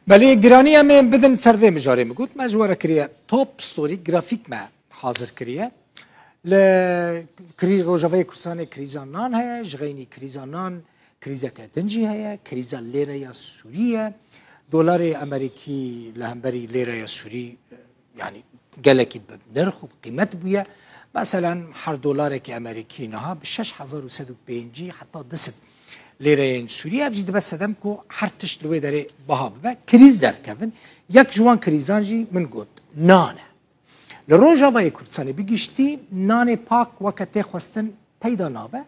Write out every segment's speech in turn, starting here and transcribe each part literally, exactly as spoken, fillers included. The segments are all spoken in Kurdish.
Belê, giranî em ê bidin ser vê mijarê. Min got, me ji we re kiriye top story, grafîk me hazir kiriye. Li krî-, Rojavayê Kurdistanê krîza nan heye, ji xeynî krîza nan krîzeke din jî heye, krîza lêreya Sûrî ye. Dolarê Amerîkî li hemberî lêreya Sûrî, yanî gelekî bi nirx û bi qîmet bûye. Meselen, her dolarekî Amerîkî niha bi şeş hezar û sed û pêncî heta du sed lêreyên Sûrî. Ev jî dibe sedem ku her tişt li wê derê biha bibe. Krîz derkevin. Yek ji wan krîzan jî min got, nan e. Li Rojavayê Kurdistanê bi giştî nanê pak weke tê xwestin peyda nabe.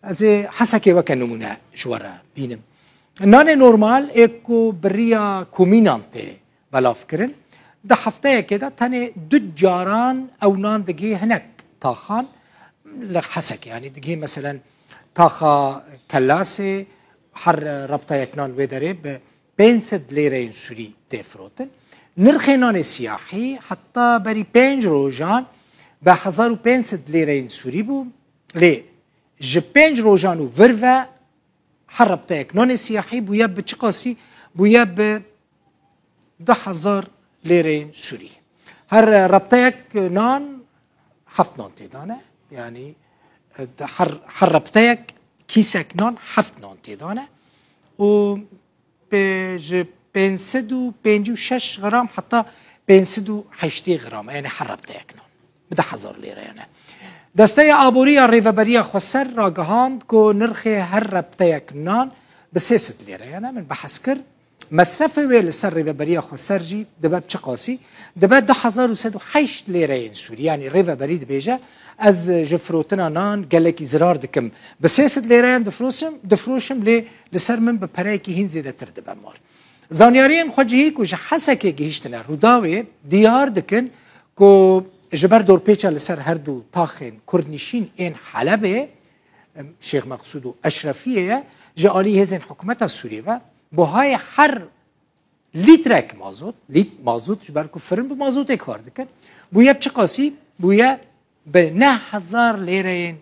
Ez ê Hesekê weke nimûne ji we re bînim. Nanê normal ê ku bi riya komînan tê belavkirin, di hefteyekê de tenê du caran ew nan digihê hinek taxan li Hesekê. Yanî digihê meselen taxa Kelasê, her rebteyek nan wê derê bi pênc sed lêreyên Sûrî tê firotin. Nirxê nanê siyahî heta berî pênc rojan bi hezar û pênc sed lêreyên Sûrî bû. Lê ji pênc rojan û vir ve her rebteyek nanê siyahî bûye bi çiqasî? Bûye bi du hezar lêreyên Sûrî. Her rebteyek nan heft nan tê de ne. Yanî, e, her, her rebteyek kîsek nan heft nan tê de ne. Û pê-, ji pênc sed û pêncî û şeş gram heta pênc sed û heştê gram, yani her rebteyek nan bi du hezar lêre yani. Desteya Aborî ya Rêveberiya Xweser ragihand ku nirxê her rebteyek nan bi sê sed lêre yani. Min behs kir, mesrefê wê li ser Rêveberiya Xweser jî dibe bi çi qasî? Dibe du hezar û sed û heşt lêreyên Sûrî. Yani Rêveberî dibêje, ez ji firotina nan gelekî zirar dikim. Bi sê sed lêreyan difrosim, difroşim, lê li ser min bi pereyekî hîn zêdetir dibe mal. Zanyariyên xwecihî ku ji Hesekê gihîştine Rûdawê diyar dikin ku ji ber dorpêça li ser her du taxên kurdnişîn ên Helebê, em, Şêx Meqsûd û Eşrefiyê ye, ji alî hêzên hikûmeta Sûriyê ve buhayê her lîtrek mazot, lît-, mazot, ji ber ku firin bi mazotê kar dikin, bûye bi çi qasî? Bûye bi neh hezar lêreyên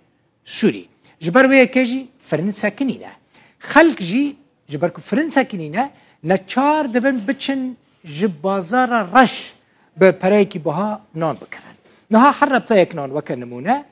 Sûrî. Ji ber wê yekê jî firin sekinîne. Xelk jî ji ber ku firin sekinîne, neçar dibin biçin ji bazara reş bi pereyekî biha nan bikirin. Niha her rebteyek nan weke nimûne,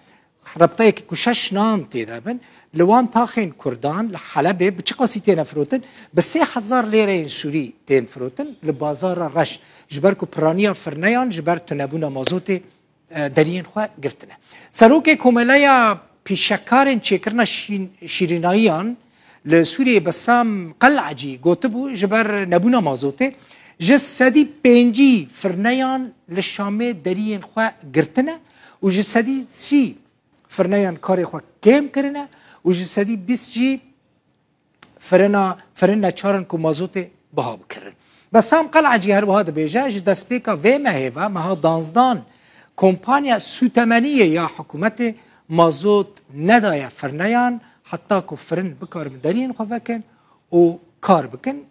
rebteyekî ku şeş nan tê de bin, li wan taxên Kurdan li Helebê bi çi qasî têne firotin? Bi sê hezar lêreyên Sûrî tên firotin li bazara reş. Ji ber ku piraniya firneyan ji ber tunebûna mazotê, e, deriyên xwe girtine. Serokê Komeleya Pîşekarên Çêkirina Şîn-, Şîrînayiyan li Sûriyê Besam Qel'ecî gotibû, ji ber nebûna mazotê ji sedî pêncî firneyan li Şamê deriyên xwe girtine û ji sedî sî firneyan karê xwe kêm kirine û ji sedî bîst jî firina, firin neçar in ku mazotê biha bikirin. Besam Qel'ecî her wiha dibêje, ji destpêka vê mehê ve, meha danzdan, kompanya sûtemeniyê ya hikûmetê mazot nedaye firneyan, heta ku firin bikaribin deriyên xwe vekin û kar bikin.